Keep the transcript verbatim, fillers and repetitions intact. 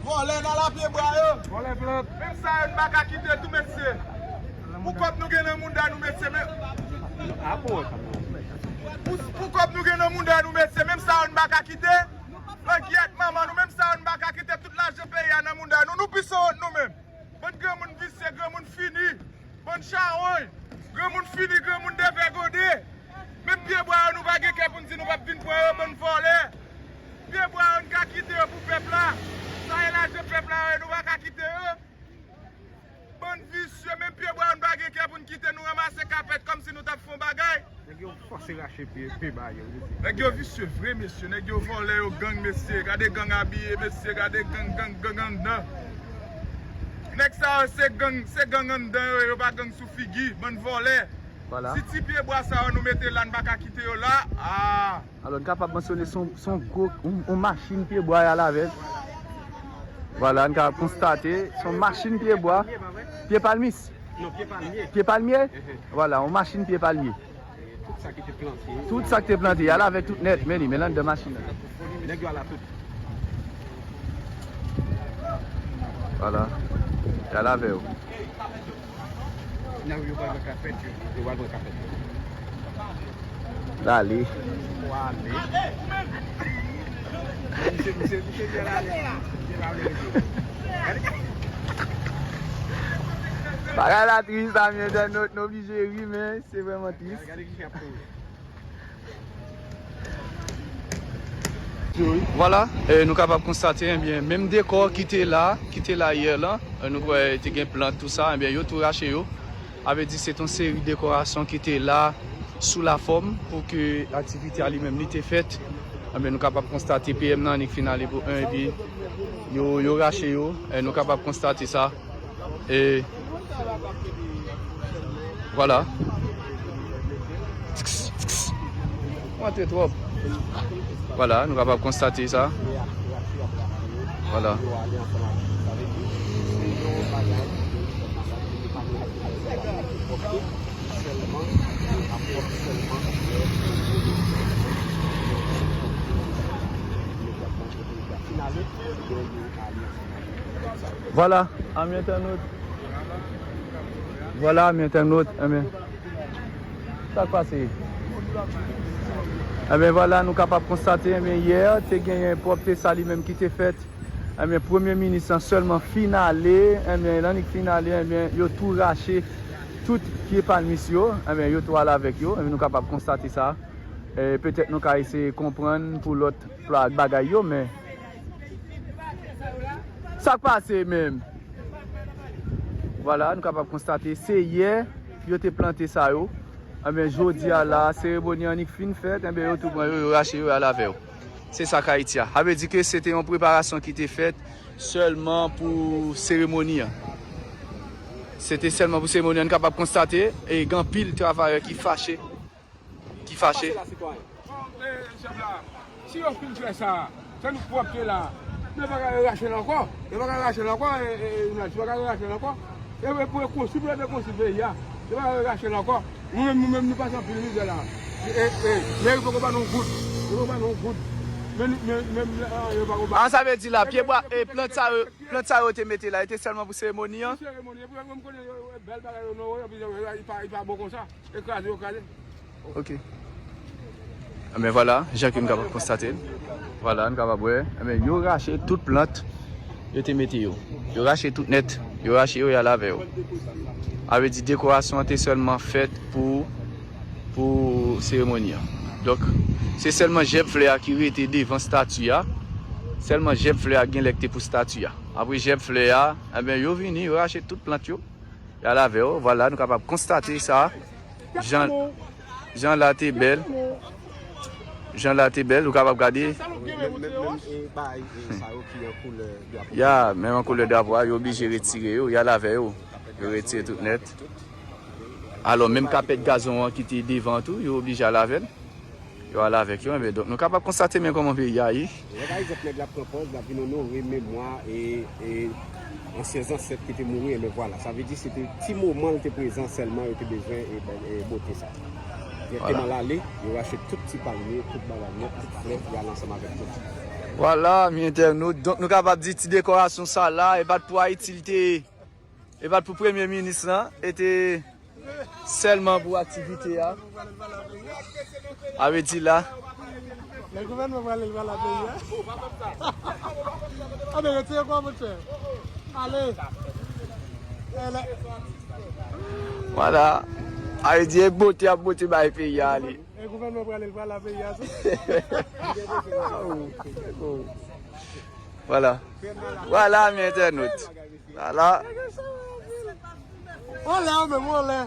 Vòlè nan lapyebwa yo. Vòlè plant. Menm sa yo n pa ka kite tou, mesye. Pou kòb nou gen nan mouda nou, mesye, men. Pou, pou kòb nou gen nan mouda nou, mesye, menm sa yo n pa ka kite. Langyèt manman nou, menm sa yo n pa ka kite, tout lajan peyi a nan mouda nou. Nou pi sanwont nou menm. Bann granmoun visye, granmoun fini. Bann chawony. Granmoun fini, granmoun devègonde. Menm pyebwa yo, nou pa gen kè pou n di nou p ap vin pran yo, bann vòlè. Pyebwa yo, n ka kite yo pou pèp la. Sa e lajan pèp la yo, nou pa ka kite yo. Bann visye, menm pyebwa yo, n pa gen kè pou n kite, nou ranmase kapèt kòmsi nou t ap fè yon bagay. Nèg yo fòse rache pye, pye ba yo, mesye. Nèg yo visye vre, mesye. Nèg yo vòlè, yo gang, mesye. Gade gang abiye, mesye. Gade gang, gang, gang anndan. Nèg sa yo, se gang, se gang anndan yo, yo pa gang sou figi. Bann vòlè. Vwala. Si ti pyebwa sa yo nou mete la, n pa ka kite yo la. Ah! Alò, n kapab mansyone se yon, se yon gwo, yon, yon machin pyebwa y al avè l. Vwala, n kapab konstate, se yon machin pyebwa. Pye palmis. Non, pye palmye. Pye palmye? Ehe. Vwala, yon machin pye palmye. Tout sa ki te plante. Tout sa ki te plante, y al avè tout nèt, men li, men l anndan machin nan. Nèg yo al a tout. Vwala. Y al avè yo. Nan yo pral pran kapèt yo. Yo pral pran kapèt yo. L ale. Yo ale. Misye, misye, misye byen ale. Misye pa vle rete. Gade. Bagay la tris, la, men, nou, nou oblije ri, men se vrèman tris. Gade, gade ki ap kouri. Vwala, e, nou kapab konstate, ebyen, menm dekò ki te la, ki te la yè lan, e, nou kwè te gen plant, tou sa, ebyen, yo tou rache yo. Sa vle di, se t yon seri dekorasyon ki te la sou la fòm pou ke aktivite a li menm li te fèt. Ebyen, nou kapab konstate P M nan annik fin ale pou en, epi yo, yo rache yo, e, nou kapab konstate sa. E vwala. Ou antre twòp. Vwala, nou kapab konstate sa. Vwala. Vwala, ami entènot. Vwala, ami entènot. Ebyen, sa k pase? Ebyen, vwala, nou kapab konstate, ebyen, yè, te genyen pwòpte sa li menm ki te fèt. Ebyen, premye minis lan sèlman fin ale, ebyen, l annik fin ale, ebyen, yo tou rache tout pye palmis yo, ebyen, yo tou al avèk yo, ebyen, nou kapab konstate sa. E, petèt nou ka eseye konprann pou lòt pla-, bagay yo, men sa k pase menm? Vwala, nou kapab konstate, se yè yo te plante sa yo. Ebyen, jodi a la, seremoni an annik fin fèt, ebyen, yo tou pran yo, yo rache yo, y al avè yo. Se sa k Ayiti a. Sa vle di ke se te yon preparasyon ki te fèt sèlman pou seremoni an. Se te sèlman pou seremoni an. N kapab konstate, e, gen anpil travayè ki fache. Ki fache. Pase la, sitwayen. Bon, e, chèf la, si yo fin fè sa, sa nou pwòpte la, yo pa ka rache l ankò. Yo pa ka rache l ankò, e, e, Jounal, yo pa ka rache l ankò. Yo, yo pou yo konstwi, pou yo te konstwi peyi a. Yo pa ka rache l ankò. Nou menm, nou menm, nou pase anpil mizè la. E, e, meri poko ba nou yon goud. Yo poko ba nou yon goud. Men, men, men, men, a, yo poko ba. Ah, sa vle di la, pyebwa, e, plant sa yo, plant sa yo te mete la, e te sèlman pou seremoni an? Pou seremoni, epi yo menm konnen yo, yo, bèl bagay yo, non, yo, yo, yo, li pa, li pa bon konsa. E kraze, yo kraze. Ok. Enben, vwala, jan ke n kapab konstate l. Vwala, n kapab wè. Enben, yo rache tout plant yo te mete yo. Yo rache tout nèt. Yo rache yo, y al avè yo. Sa vle di dekorasyon an te sèlman fèt pou, pou seremoni an. Donk, se sèlman jèb flè a ki rete devan stati a. Sèlman jèb flè a gen lè k te pou stati a. Apre jèb flè a, enben, yo vini, yo rache tout plant yo. Y al avè yo, vwala, nou kapab konstate sa. Jan, jan la te bèl. Jan la te bèl, ou kapab gade. Menm, menm, menm, e, bagay, e, sa yo ki an koulè drapo. Ya, menm an koulè drapo a, yo oblije retire yo, y al avè yo. Yo retire tout nèt. Alò, menm kapèt gazon an ki te devan tou, yo oblije al avè l. Yo al avèk yo, enben, donk, nou kapab konstate men kòman peyi a ye. Lè, pa egzanp, nèg la pran pòz, l ap vin onore memwa e, e ansyen zansèt ki te mouri, enben, vwala. Sa vle di, se te ti moman l te prezan sèlman, yo te bezwen, e, e bote sa. Direkteman l ale, yo rache tout ti palmye, tout bagay nèt, tout flè, y al ansanm avèk tout. Vwala, mi entènot. Donk, nou kapab di ti dekorasyon sa la, e pa t pou Ayiti li te ye. E pa t pou premye minis lan, e te sèlman pou aktivite a. A vle di la. Lè gouvènman prale l prale peyi a. A, men retire kò, monchè. Ale. Ele. Vwala. A vle di e bote ap bote bay peyi a ale. E gouvènman prale l prale peyi a tou. Vwala. Vwala, mi entènot. Vwala. Olè, ou menm, olè.